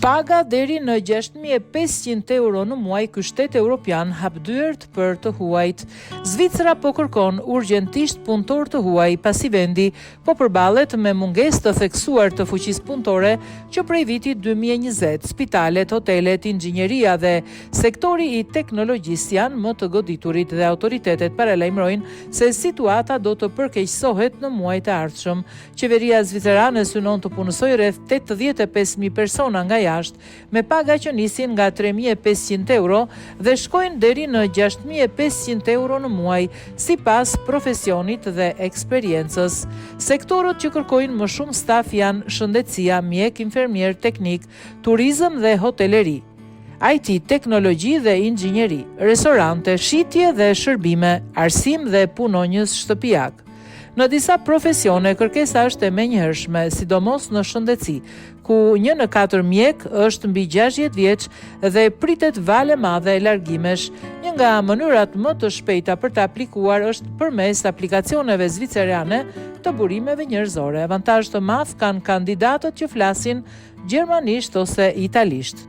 Paga deri në 6500 euro në muaj ky shtet europian hap dyert për të huajt. Zvicra po kërkon urgjentisht punëtorë të huaj pasi vendi po përballet me mungesë të theksuar të fuqisë punëtore që prej vitit 2020. Spitalet, hotelet, inxhinieria dhe sektori i teknologjisë janë më të goditurit dhe autoritetet paralajmërojnë se situata do të përkeqësohet në muajt e ardhshëm. Qeveria zvicerane synon të punësojë rreth 85.000 persona nga jashtë, me paga që nisin nga 3.500 euro dhe shkojnë deri në 6.500 euro në muaj, sipas profesionit dhe eksperiencës. Sektorët që kërkojnë më shumë staf janë shëndetësia, mjek, infermier, teknik, turizëm dhe hoteleri. IT, teknologji dhe inxhinieri, restorante, shitje dhe shërbime, arsim dhe punonjës shtëpiak. Në disa profesione kërkesa është e menjëhershme, sidomos në shëndetësi, ku një në katër mjek është mbi 60 vjeç dhe pritet valë e madhe e largimesh. Një nga mënyrat më të shpejta për të aplikuar është përmes aplikacioneve zvicerane të burimeve njerëzore. Avantazh të madh kanë kandidatët që flasin gjermanisht ose italisht.